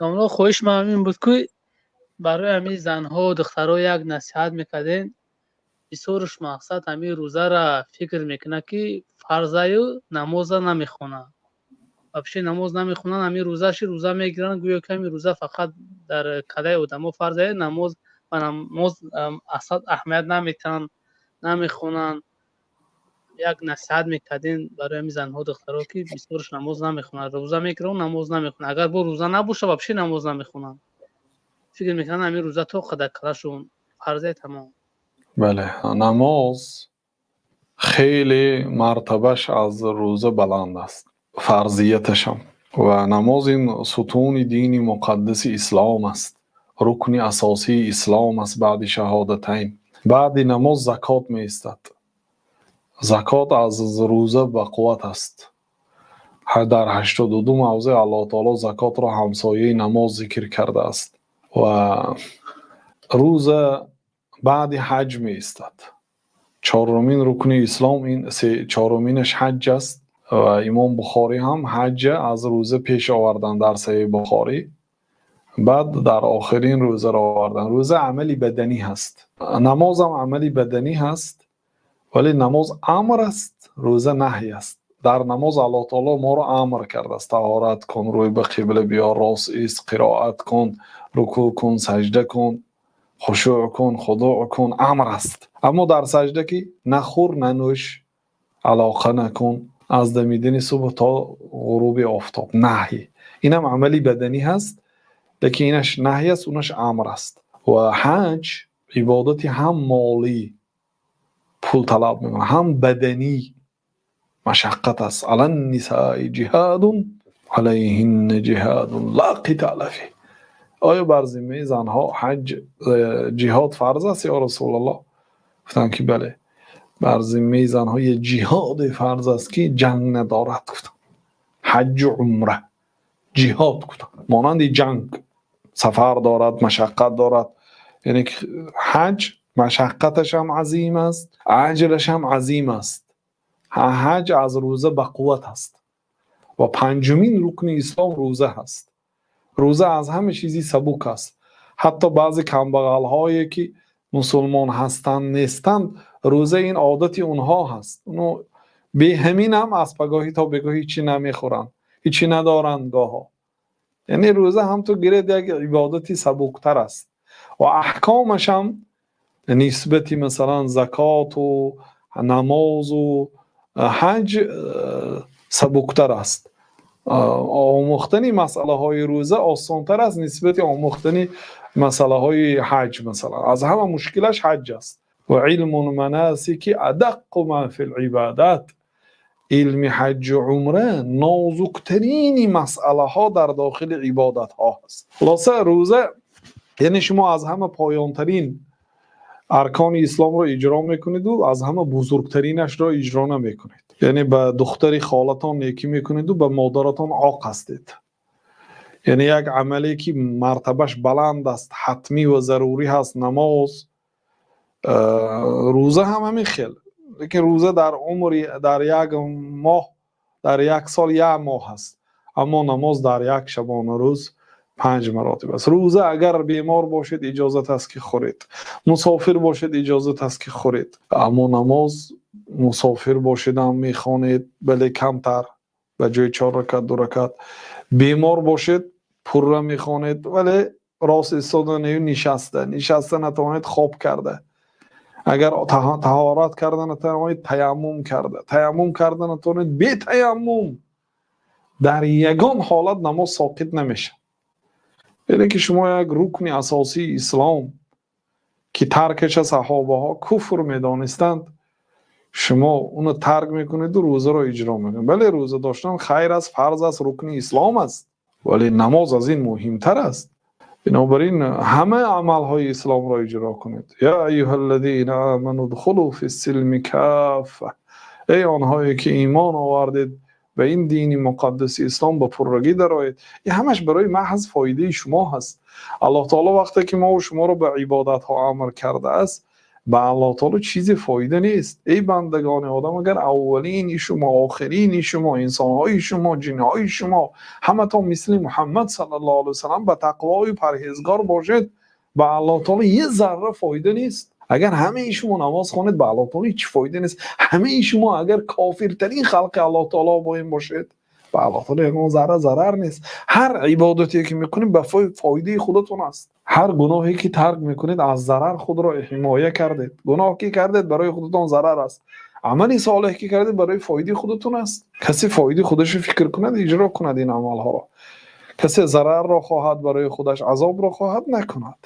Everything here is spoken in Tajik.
Домло, хоҳиш ман ҳамин буд, ки барои ҳамин занҳо, духтаро як насиҳат мекардем. Бисёрш мақсад ҳамин рӯзара фикр мекунад, ки фарзаю намоза намехонад, вообще намоз намехонанд. Ҳамин рӯзаши рӯза мегиранд, гӯё ки ҳамин рӯза фақат дар калаи одамо фарзае. Намоз ба намоз асад аҳамият наметиҳанд, намехонанд. Як насиҳат мекардем барои ҳамин занҳо, духтаро, ки бисёрш намоз намехонанд, рӯза мегиранд, намоз намехонанд. Агар бо рӯза набоша, вообще намоз намехонанд, фикр мекунанд ҳамин рӯза то қадар калашон фарзае, тамом. Бале, намоз хеле мартабаш аз рӯза баланд аст, фарзияташам. Ва намоз ин сутуни дини муқаддаси ислом аст, рукни асосии ислом аст баъди шаҳодатайн. Баъди намоз закот меистад. Закот аз рӯза бақувват аст. Дар 82 мавзеъ Аллоҳ таоло закотро ҳамсояи намоз зикр кардааст. Ва рӯза баъди ҳаҷ меистад. Чорумин рукни ислом ин чоруминаш ҳаҷ аст. Ва Имом Бухорӣ ҳам ҳаҷа аз рӯза пеш оварданд дар Саҳеҳи Бухорӣ, баъд дар охирин рӯзаро оварданд. Рӯза амали баданӣ ҳаст, намозам амали баданӣ ҳаст, вале намоз амр аст, рӯза наҳй аст. Дар намоз Аллоҳ таоло моро амр кардааст: таҳорат кун, рӯй ба қибла биёр, рост ист, қироат кун, рукӯъ кун, саҷда кун, хушӯъ кун, хузӯъ кун, амр аст. Аммо дар саҷда ки нахӯр, нанӯш, алоқа накун аз дамидани субҳ то ғуруби офтоб, наҳй. Инам амали баданӣ ҳаст, лекин инаш наҳй аст, унаш амр аст. Ва ҳаҷ ибодати ҳам молӣ, пул талаб мекунад, ҳам баданӣ, машаққат аст. على النساء جهاد، عليهن جهاد لا قتال فيه. Оё бар зиммаи занҳо ҳаҷ ҷиҳод фарз аст, ё Расулаллоҳ? Гуфтанд, ки бале, бар зиммаи занҳо як ҷиҳоде фарз аст, ки ҷанг надорад. Гуфтанд: ҳаҷҷу умра. Ҷиҳод гуфтанд монанди ҷанг сафар дорад, машаққат дорад. Яъне ки ҳаҷ машаққаташ ҳам азим аст, аҷраш ҳам азим аст. Ҳаҷ аз рӯза бақувват аст. Ва панҷумин рукни ислом рӯза ҳаст. Рӯза аз ҳама чизи сабук аст. Ҳатто баъзе камбағалҳое, ки мусулмон ҳастанд, нестанд, рӯза ин одати онҳо ҳаст. Бе ҳамин ҳам аз пагоҳӣ то бегоҳ ҳичӣ намехӯранд, ҳичӣ надоранд гоҳо. Яъне рӯза ҳам ту гиред, як ибодати сабуктар аст ва аҳкомаш ҳам нисбати, масалан, закоту намозу ҳаҷ сабуктар аст. Омӯхтани масъалаҳои рӯза осонтар аст нисбати омӯхтани масъалаҳои ҳаҷ. Масалан, аз ҳама мушкилаш ҳаҷ аст. وعلم المناسك أدق ما في العبادات. Илми ҳаҷҷу умра нозуктарини масъалаҳо дар дохили ибодатҳо ҳаст. Хулоса, рӯза, яъне шумо аз ҳама поёнтарин аркони исломро иҷро мекунеду аз ҳама бузургтаринашро иҷро намекунед. Яъне ба духтари холатон некӣ мекунеду ба модаратон оқ ҳастед. Яъне як амале, ки мартабаш баланд аст, ҳатмӣ ва зарурӣ ҳаст, намоз, рӯза ҳам ҳамин хел, лекин рӯза дар умри, дар як моҳ, дар як сол як моҳ аст, аммо намоз дар як шабонарӯз панҷ маротиб аст. Рӯза агар бемор бошед, иҷозат аст, ки хӯред, мусофир бошед, иҷозат аст, ки хӯред, аммо намоз мусофир бошедам мехонед, бале, камтар, ба ҷои чор ракат ду ракат. Бемор бошед, пурра мехонед, вале рост истода нею нишаста, нишаста натавонед, хоб карда. Агар таҳорат карда натавонед, таяммум карда, таяммум карда натавонед, бетаяммум. Дар ягон ҳолат намоз соқит намешавад. Яъне ки шумо як рукни асосии ислом, ки таркаша саҳобаҳо куфр медонистанд, шумо уно тарк мекунеду рӯзаро иҷро мекунед. Бале, рӯза доштан хайр аст, фарз аст, рукни ислом аст, вале намоз аз ин муҳимтар аст. Бинобар ин ҳама амалҳои исломро иҷро кунед. يا أيها الذين آمنوا ادخلوا في السلم كافة. Эй онҳое, ки имон овардед, ба ин дини муқаддаси ислом ба пуррагӣ дароед. Ин ҳамаш барои маҳз фоидаи шумо ҳаст. Аллоҳ таоло вақте ки мову шуморо ба ибодатҳо амр кардааст. Ба Аллоҳи таъоло чизе фоида нест. Эй бандагони Одам, агар аввалини шумо, охирини шумо, инсонҳои шумо, ҷинҳои шумо ҳамаатон мисли Муҳаммад саллаллоҳу алайҳи васаллам ба тақво ва парҳезгор бошед, ба Аллоҳи таъоло як зарра фоида нест. Агар ҳамаи шумо намоз хонед, ба Аллоҳи таъоло ҳеҷ фоида нест. Ҳамаи шумо агар кофиртарин халқи Аллоҳи таъоло бо ин бошед, ба Аллоҳи таъоло як зарра зарар нест. Ҳар ибодате ки мекунед, ба фоидаи худатон аст. Ҳар гуноҳе ки тарк мекунед, аз зарар худро ҳимоят кардед. Гуноҳ ки кардед, барои худатон зарар аст. Амали солеҳ ки кардед, барои фоидаи худатон аст. Касе фоидаи худашро фикр кунад, иҷро кунад ин амалҳоро. Касе зарарро хоҳад барои худаш, азобро хоҳад, накунад.